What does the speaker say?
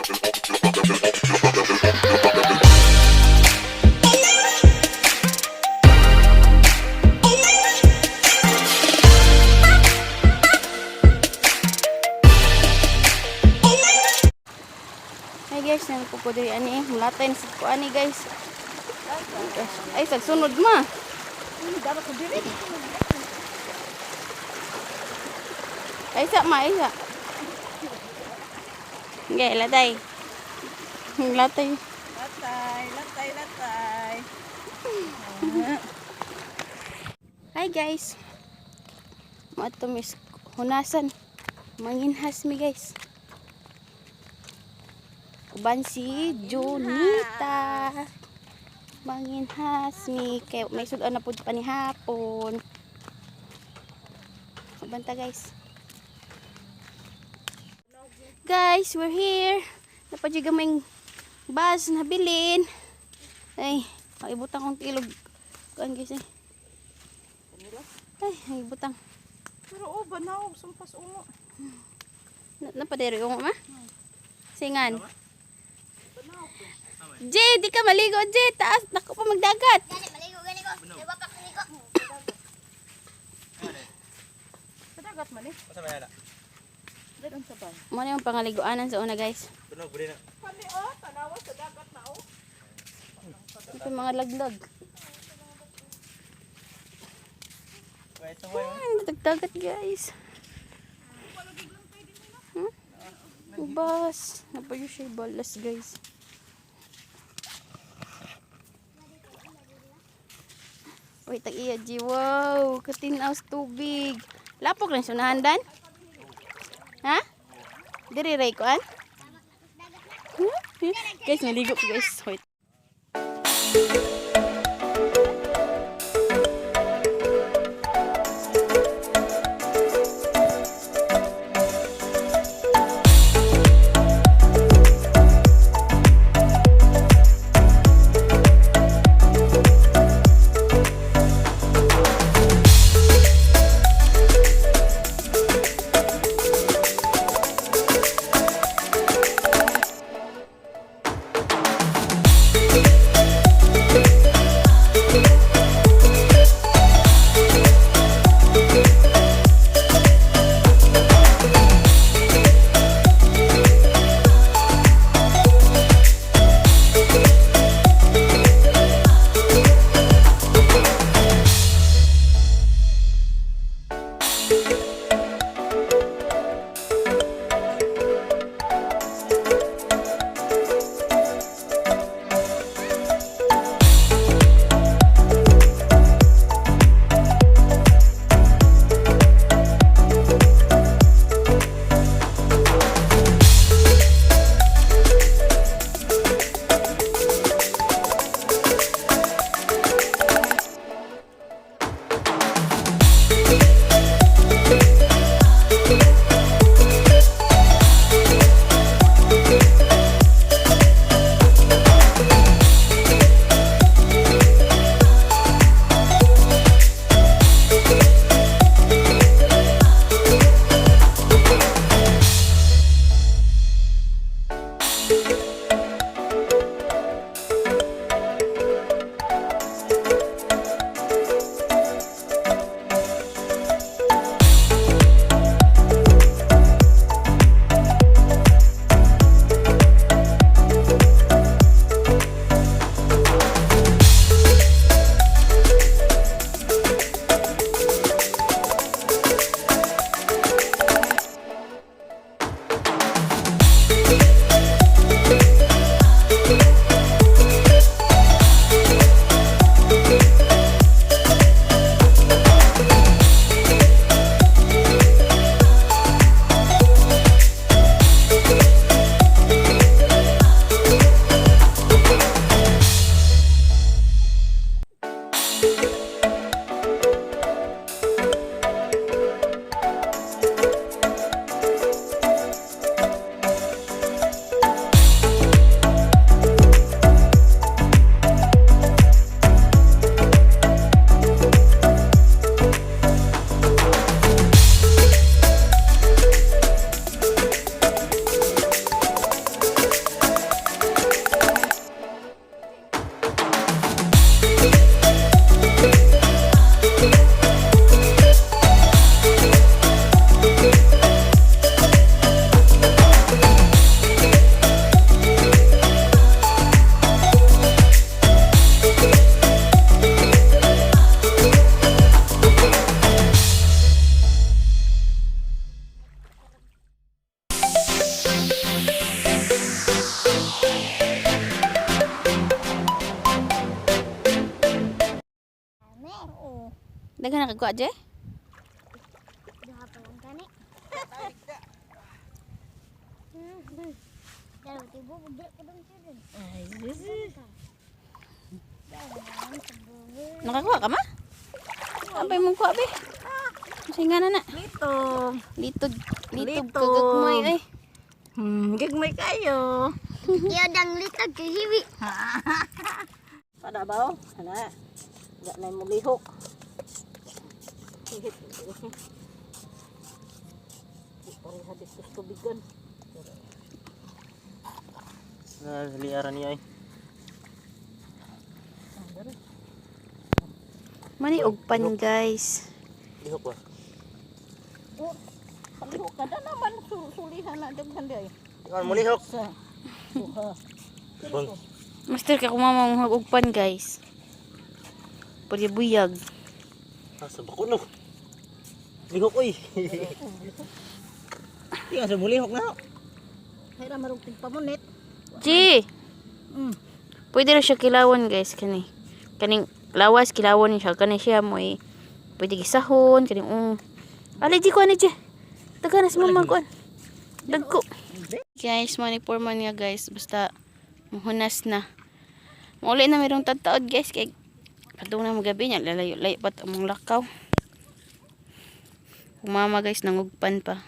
Hi guys, nang po diri ani, mulatay na sad ko ani, guys. Ay, sagsunod ma. Ay sa ma, ay sa. Okay, latay. Latay. Latay, latay, latay. Hi guys. Mato mis hunasan. Manginhas mi, guys. Uban si Junita. Manginhas mi kay may sud na pud pa ni hapon. Uban ta, guys. Guys, we're here. Napadyo gamay bus na bilin. Ay, ang ibutang kong tilog. Kuan, guys, eh. Ay, ang ibutang. Pero oh, banaw, sumpas umo. Na, napadero yung ma? Singan. J, di ka maligo, J. Taas, naku pa magdagat. Gani, maligo, gani ko. May wapak ni ko. Sa dagat man eh. Asa may ana? Dagan sa bay. Muna yung pangaliguanan sa una, guys. Tunog budi na. Kami oh, tanawa sa dagat na oh. Ito yung mga laglag. Wait, ito mo. Ay, natagdagat, guys. Ubas. Napayo siya balas, guys. Wait, tag iya, G. Wow, katinaw sa tubig. Lapok lang sunahan, dan? Ha? Diri, ray kuan? Huh? Guys, naligo ko, guys. Wait. Daghan na kagkuha, Jay? Duha pa lang gani. Dalawa tibo, bugla ko dong siya dun. Ay, sis. Nakakuha ka ma? Abay mong kuha, be. Sige nga na na. Lito. Litog, litog Litog. kagagmay ay. Gagmay kayo. Iyo dang litog kay hiwi. Pada ba? Oh? Ana. Ga na mo lihok. Pareha dito sa tubigan. Na liaran niya ay. Mani ugpan, guys. Lihok ba? Oh, palihok ka na naman. Sulihan na daghan di ay. Ikaw mo lihok. Sa duha. Bang. Master ka kumama mong ugpan, guys. Pwede buyag. Ah, sa bako no. Lihok oy. Di ka sa mulihok na. Hay ra marug tigpamunit. G! Pwede ra siya kilawon, guys, kani. Kaning lawas kilawon ni siya kani siya mo eh. Pwede gisahon kaning. Ali G ko ani G. Taga na si mama kuan. Dagko. Guys, mo ni poor man nga guys, basta muhunas na. Mauli na merong tataod guys kay padung na magabi niya lalayo layo pa among lakaw. Kung mama guys nangugpan pa.